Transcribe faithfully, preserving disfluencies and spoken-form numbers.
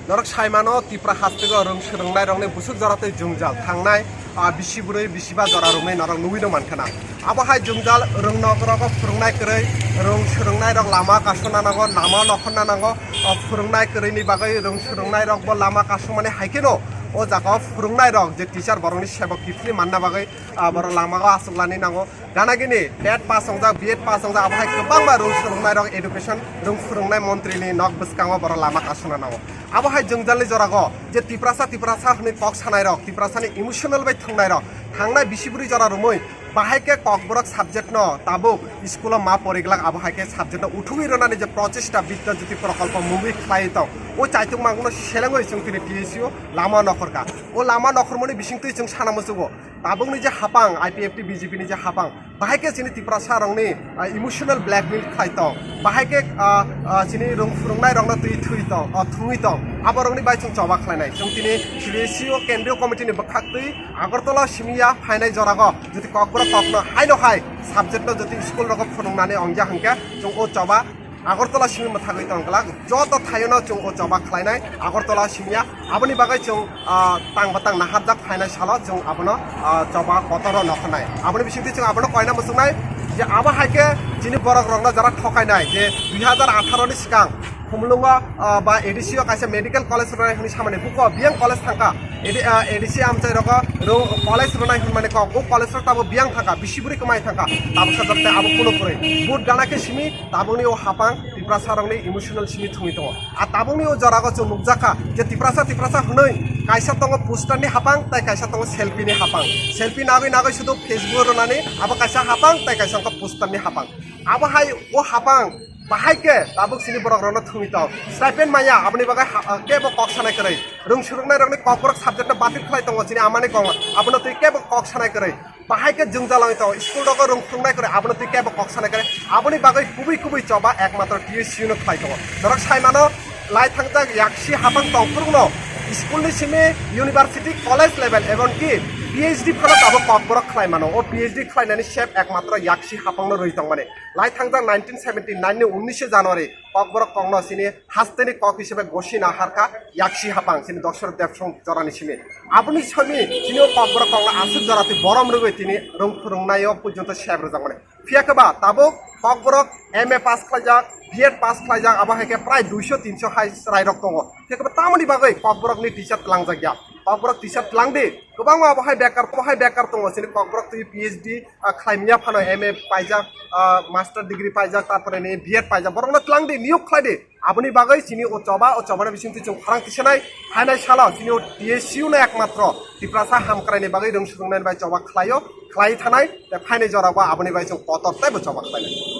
Norok sai mano, Tipra hasteo rwng swrwngnairokni busuk jora tei jwngjal thangnai, ah, bisi bwrwi bisiba jora rwngwi norok nugwi rw mankha na. Abo hai jwngjal rwng nok rogo phwrwngnai kwrwi, rwng swrwngnairok lama kasuna nango, lama nokhorna nango, o phwrwngnai kwrwini bagwi rwng swrwngnairokbo lama kasumani hai kheno o jagao phwrwngnairok je teacher borokni sebok kiphilwi manna bagwi, ah, borok lamao achuklani nango. Ganagini tet pass wngjak, B Ed pass wngjak, abo hai kwbangma rwng swrwngnairok education rwng phwrwngnai montrini nok bwskango borok lama kasuna nango. Abo hai jwngjalni jorago je Tiprasa Tiprasa hwnwi kok sanairok, Tiprasani emotional bai thwngnairok thangnai bisi bwrwi jora romwi bahai khe Kokborok subject no tabuk school o ma poriglak, abo hai khe subject no uthugwi rwnani je prochesta Bidya Jyoti Prokolpo mungwi khlai tong, o chaitung mangno selengwi chwng tini T S U lama nokhorkha. O lama nokhormani bisingtwi chwng sana muchugo. Tabukni je hapang, I P F T B J P ni je hapang, bahai khe chini Tiprasa rokni, ah, emotional blackmail khlai tong, bahai khe, ah, ah, chini rwng phwrwngnairokno twi thwi tong, ah, thwngwi tong, aborokni bai chwng choba khlainai. Chwng tini T S U o Kendriya Committee ni bwkhaktwi Agartala simiya phainai jorago jodi Kokborok kokno haino hai subject no jodi school rogo phwrwngnani ongya hwnkhe chwng o choba Agartala simi mwthagwi tong glak, joto thaiono chwng o choba khlainai Agartala simiya. Aboni bagwi chwng, ah, tang batang naharjak phainai salo chwng abono, ah, choba kotoro nokhnai. Aboni bisingtwi chwng abono koina muchungnai je abo hai khe chini borok rokno jara thokainai je dui hazar atharo ni swkang Khumulwngo, ah, ba A D C o kaisa medical college rwnai hwnwi samani buko biyang college thangkha. A D, ah, A D C amchai rogo rw-, college rwnai hwnmani kok, o college rok tabo biyang thangkha, bisi bwrwi kwmai thangkha, tabuksa jora tei abo kuno kwrwi. Vote gana khe simi tabukni o hapang Tiprasa rokni emotional simi thwngwi tongo. A tabukni o jorago chwng nukjakha je Tiprasa Tiprasa hwnwi kaisa tongo poster ni hapang tei kaisa tongo selfie ni hapang. Selfie nagwi nagwi sudu Facebook rwnani abo kaisa hapang tei kaisa wngkha poster ni hapang. Abo hai o hapang bahai khe tabuk sini borok rokno thwngwi tong. Stipend maya aboni bagwi ha-, kebo kok sanai kwrwi. Rwng swrwngnai rokni Kokborok subject no batil khlai tongo chini amani kok abono twi kebo kok sanai kwrwi. Bahai khe jwngjal wngwi tongo, school rogo rwng phwrwngnai kwrwi, abono twi kebo kok sanai kwrwi. Aboni bagwi kubui kubui choba ekmatro T S U no khlai tongo. Norok sai mano, lai thangjak yaksi hapang tongphurukno school ni simi university, college level, ebonki P H D phano tabuk Kokborok khlai mano. O P H D khlainani sep ekmatro yaksi hapangno rwi tongmani. Lai thangjak nineteen seventy nine ni unnishe January Kokborok kokno chini hasteni kok hisabe gosi naharkha yaksi hapang chini Dosrot Debsong jorani simi. Aboni simi chini o Kokborok kokno aswk jora twi borom rwgwi tini rwng phwrwngnaio porjonto sep rwjakmani. Phiya khe ba tabuk Kokborok M A pass khlaijak, B Ed pass khlaijak, abo hai khe prai duiso tinso hai chwrairok tongo. Phiya khe ba tamoni bagwi Kokborokni teacher twlangjakya? Kokborok teacher twlangdi, kwbangma abo hai bekar, abo hai bekar tongo chini Kokborok twi P H D, ah, khlaimya phano M A paijak, ah, master degree paijak, tarpore ni B Ed paijak, borokno twlangdi, niyok khlaidi. Aboni bagwi chini o choba, o chobani bisingtwi chwng khorang tisanai, phainai salo chini o T S U no ekmatro Tiprasa hamkraini bagwi rwng swrwngnaini bai choba khlaio, khlai thanai, tei phainai jorao bo aboni bai chwng kotor teibo choba khlainai.